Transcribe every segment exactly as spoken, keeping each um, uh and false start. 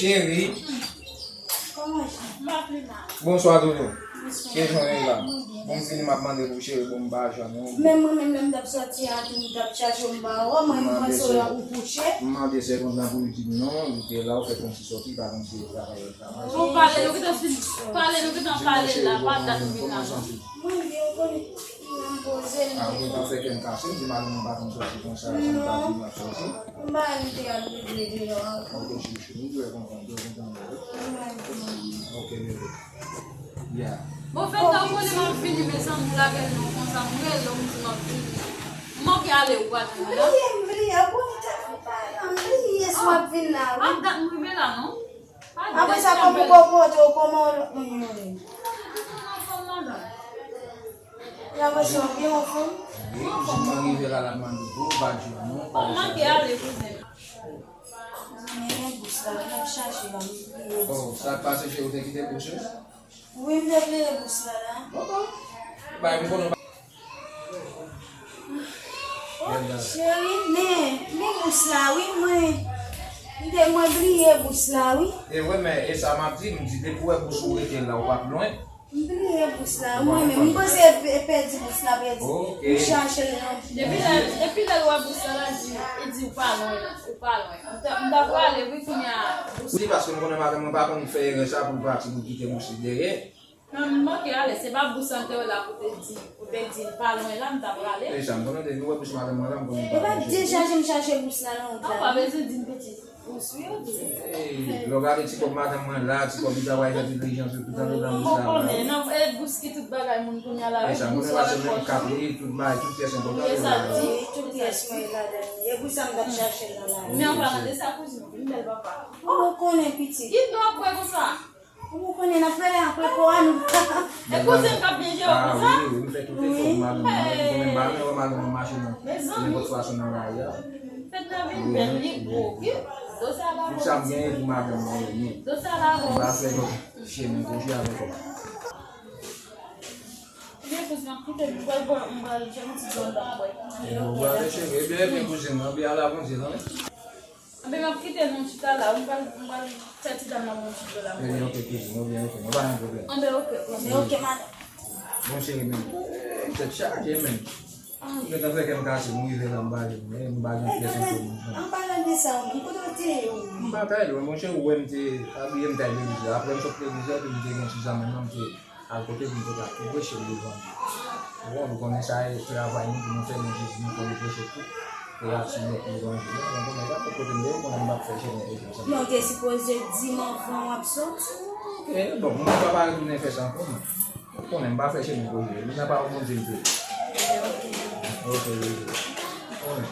Cheri. Kòman cheri? Bonswa Doudou. Bonswa. Ki jan w ye la? Bon, m vini, m ap mande pou cheri, bon, m pa jwenn ou. Men mwen menm, lè m t ap sòti a tou, m t ap chache w, m pa wè w, mwen m panse w la ou kouche. M mande segonn nan pou l di m non, li te la, ou fè kòmsi sòti, pa kòmsi travay, travay. Bon, pale, nou gentan fin pale, nou gentan pale la, pa dat m vin la non. Mwen byen, ou konnen, m poze m. A, ou gentan fè kè m kase, m di madanm ou pa konn sòti konsa, sa m pa di m ap sòti. M pa renmen te al regle deyò ankò. Ok, chouchou, m dwe konprann, dwe konprann, wi. Ok, bebe. Yeah. Bon, fè tan konnen m ap vini, mezanmi, ou lage l non konsa, m rele w, m di m ap vini. M manke ale, ou pa jwenn mwen la? M bliye, m bliye, ou konnen tèt fè pa, m bliye si w ap vin la, wi. A, dat m rive la, non? Apre sa, kòman ou konpòte w, kòman w lòt moun yo ye? Apre sa, w byen anfòm? Wi, kouzen mwen rive la, l ap mande pou ou, pa di w non, pa di w. Ou manke ale, kouzen. Kouzen, men bous la, m ap chache la, m bliye. Oh, sa k pase, cheri, ou te kite bous yo? Wi, m te bliye bous la, la. Bon, bon. Bay, m konnen w pa Oh, cheri, men, men bous la, wi, mwen, m te, mwen bliye bous la, wi. E wi, men, e sa m ap di, m di, depi w wè bous ou rete la, ou p ap lwen. M bliye bous la, mwen menm, m panse e pèdi bous la, pèdi. Ok. M chache l nan. Depi lè, depi lè l wè bous la, l di, li di ou pa lwen, ou pa lwen. M ta, m ta prale, wi, kounye a, bous. Wi, paske m konnen madanm mwen pa konn fè erè sa pou l pati, pou l kite bous li dèyè. Non, m manke ale, se pa bous la m te wè la pou te di, pou te di l pa lwen la, m ta prale. E sa, m konnen depi w wè bous madanm mwen la, m konnen w pa lwen. E pa dechaje m chache bous la nan wout la. Ou pa bezwen di m pitit. Bous wi ou di. Ey, lè w gade ti kòb madanm mwen la, ti kòb li ta pral fè ti dilijans yo, tout an dedan bous la. Ou konnen, non, e bous ki tout bagay moun kounye a la, wi, bous ou avèk pòch ou. E sa, m konnen paske menm kap li, tout bagay, tout pyès enpòtan yo la. Wi, tout pyès mwen ladan. E pou sa m t ap chache l nan la. Men an palan de sa, kouzin, ou vin bèl papa. Ou konnen pitit. Ki do ap kwè konsa? Ou konnen n ap pale apre kò a nou. E kouzen k ap byen jere w konsa? Ah, wi, wi, m fè tout efò pou madanm mwen. Ou konnen m pa renmen wè madanm mwen mache nan nenpòt fason nan lari a. Fèt la vin bèl, li gwo. Tout sa m genyen pou madanm mwen, wi. M pa fè lòt chemen kote avèk ou. Ebyen, kouzen, kite m, m pral bwè, m pral jwenn yon ti dlo m t ap bwè. Ebyen, ou prale, cheri. Ebyen, ebyen, kouzen, ann ale avè Bondye, tande? Anben, m ap kite nou chita la, m pral, m pral fè ti dam nan yon ti dlo la. Ebyen, ok, kouzen, ebyen, ok, nou pa gen pwoblèm. Anben, ok, kouzen. Ebyen, ok, madanm. Bon, cheri, men, eh, tèt chaje, men. Ah, m gentan fè kè m kase, m rive la, m pa jwenn, eh, m pa gen pyès enfòmasyon. An palan de sa, ou menm, kote w te ye, ou menm? M pa t al lwen, monchè, ou wè m te abiye, m t al legliz la. Apre m sot legliz la, epi m te gen ti zanmi m nan, m te al kote pou m te ka preche levanjil. Ou konn, ou konnen sa e travay nou pou nou fè, men Jezi nou fò nou preche tout kreati nèt levanjil la. Donk, konnen sa, tout kote m ye, ou konnen m p ap fè chemen epi ansanm. Men w te sipoze di m anvan w ap soti. Ok, bon, mwen pa pare tounen fè sa ankò, non. Ou konnen m pa fè chemen koze, men nan pawòl Bondye m te. Ok, ok. Ou konnen.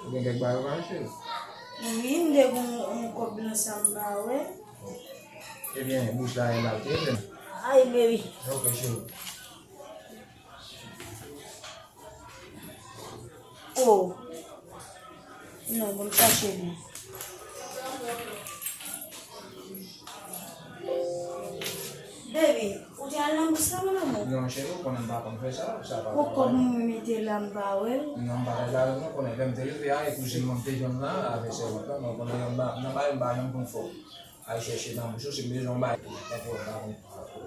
Ou gen kèk bagay ou ka achte? Wi, m te gen yon, yon kòb blan sa m pa wè. Ebyen, bous la e la l te ye. Ay, baby. Ok, cheri. Oh. Non, bon, m chache li. Baby, ou te al nan bous la, mon amour? Non, cheri, ou konnen m pa konn fè sa, sa pa. Ou kòb mwen mete la, m pa wè l. Non, m pa t al la, non, konnen lè m te rive a, e kouzin mwen m te jwenn la, avè sèvant la, men ou konnen nan ba, nan bagay m pa janm konn fò. Al chèche nan bous yo, si m bezwen yon bagay tou, tankou yon bagay.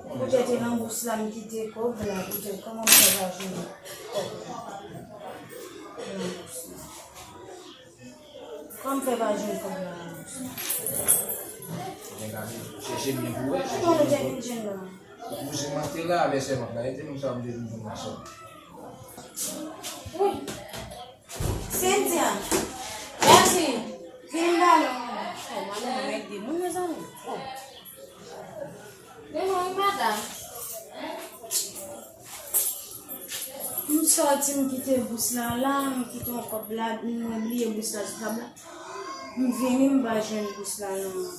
Poutèt e nan bous la m kite kòb la, poutèt kòman m fè pa jwenn kòb la nan bous la? Kòman m fè pa jwenn kòb la nan bous la? Ebyen, gade, chèche byen pou wè, chèche byen pou wè. Kouzin mwen te la, avè sèvant la, e te moun sa yo m te vin jwenn ansanm. Wi. Cynthia, Yasmin, vin ba non. Oh, madanm mwen ede moun, mezanmi. Oh. Men mwen, wi, madanm. M sòti, m kite bous la la, m kite yon kòb la, mwen bliye bous la sou tab la. M vini, m pa jwenn bous la nan,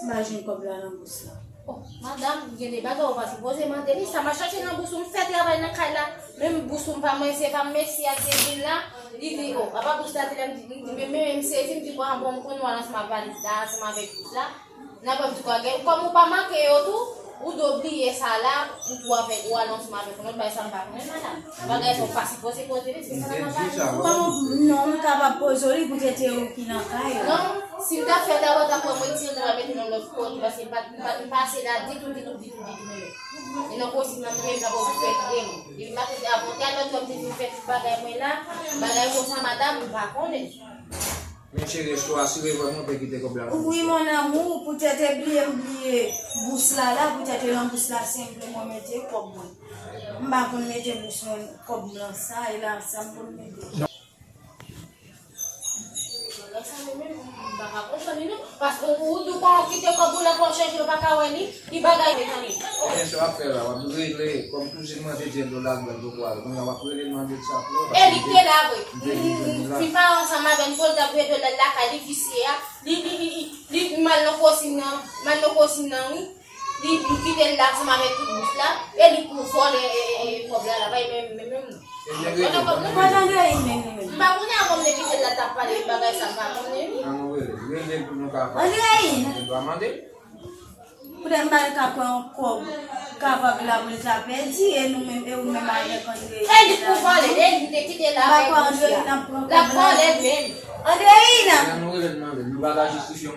m pa jwenn kòb la nan bous la. Oh, madanm, gen de bagay ou pa sipoze mande li. Sa m a chache nan bous ou, m fè travay nan kay la. Menm bous ou m pa mwen, se pa m mesi ak se vil la. Li di, oh, apa bous la te la, m di, m di, men, men, m sezi, m di, bon, bon, m konn ou al ansanm ak valiz la, ansanm avèk bous la. Nan pòch di kwa gen, kòm ou pa manke yo tou, Ou dwe bliye sa la, ou tou avèk, ou al ansanm avèk yon lòt, bagay sa m pa konnen, madanm. Bagay sa ou pa sipoze poze li, se sa m ap pale. Kòman, non, m kapab poze w li poutèt se ou ki nan kay ou. Non, si m ta fè dabò, ta pran mwen tire, ta mete nan lòt kote, paske m pa, m pa, m pa ase la ditou, ditou, ditou, ditou, menm. E nan kosin nan, menm nan pou fè tire m. Depi maten, avan twa lòt lòm te vin fè tout bagay mwen la, bagay konsa, madanm, m pa konnen. Men cheri, èske w asire vrèman w te kite kòb la nan bous la? Wi, mon amour, poutèt e bliye m bliye bous la la, poutèt e nan bous la senpleman mete kòb mwen. M pa konn mete bous mwen, kòb mwen sa, e la sa m konn mete. Bagay sa menm, menm, m pa ka konprann li non. Paske ou, ou di w pa kite kòb ou la pou w chèche, ou pa ka wè li. Ki bagay, mezanmi? Ebyen, sa w ap fè la, w ap rele, kòm kouzin mwen te di l, l al bwè dlo pou al. Kounye a, w ap rele l, mande l sa pou ou, e li ki te la vre. Li pa ansanm avè n, pou l t ap rete l lakay li, visye a. Li, li, li, li, li mal nan kosin nan, mal nan kosin nan, wi. Li, li kite l la ansanm avèk tout bous la, e li pou vòlè, e, e, e, kòb la, la, pa menm, menm, menm non. Ebyen, rele l, mande l. M pa konnen avan m te kite l la, t ap pale bagay sa, m pa konnen, wi. Ann rele l, rele l pou nou ka pale. Andreine! Mande l. Poutèt m pa t ka pran yon kòb kapab la pou l ta pèdi, e nou menm, e ou menm avèk André. E li pou vòlè, e li te kite l avèk André, l ap pran kòb la. L ap vòlè l menm. Andréina! Lè nou rele l mande l, nou pa ka jistifye yon